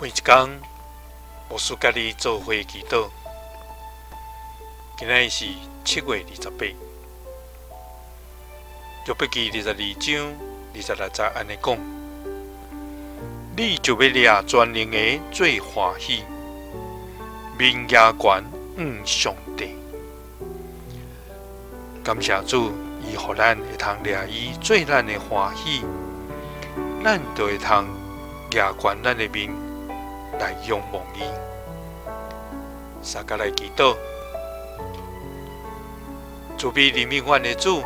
每一工，牧師佮你做伙祈禱。今仔日是7月28。約伯記22章26節按呢講：你就欲掠全能的做歡喜，面舉懸向上帝。感謝主，伊予咱會通掠伊做咱的歡喜，咱就會通舉懸咱的面來仰望伊。三佮來祈禱，慈悲憐憫阮的主，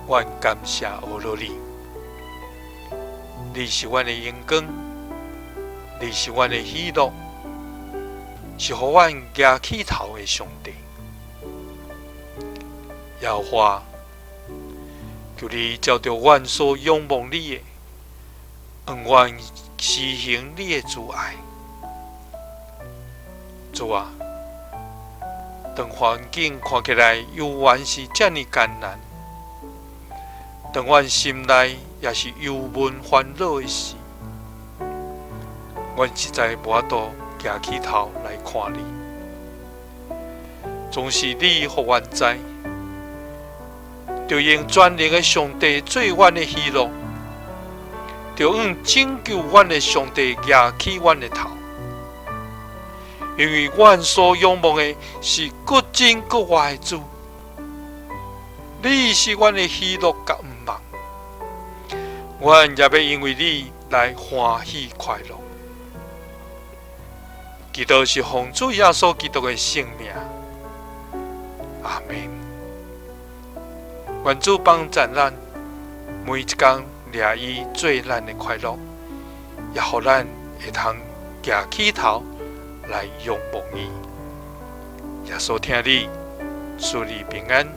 阮感謝阿羅你，你是阮的榮光，你是阮的喜樂，是予阮舉起頭的上帝。耶和華，求你照著阮所仰望你的，向阮施行你的慈愛。主啊，當環境看起來猶原是遮爾艱難，當阮心內也是憂悶煩惱的時，阮實在無法度舉起頭來看你。總是你予阮知，著用全能的上帝做阮的喜樂，著用拯救阮的上帝舉起阮的頭，因為阮所仰望的是閣真閣活的主，你是阮的喜樂佮盼望，阮也欲因為你來歡喜快樂。祈禱是奉主耶穌基督的聖名，阿們。願主幫贊咱每一工掠伊做咱的快樂，也予咱會通舉起頭來仰望伊。耶穌疼你，賜你平安。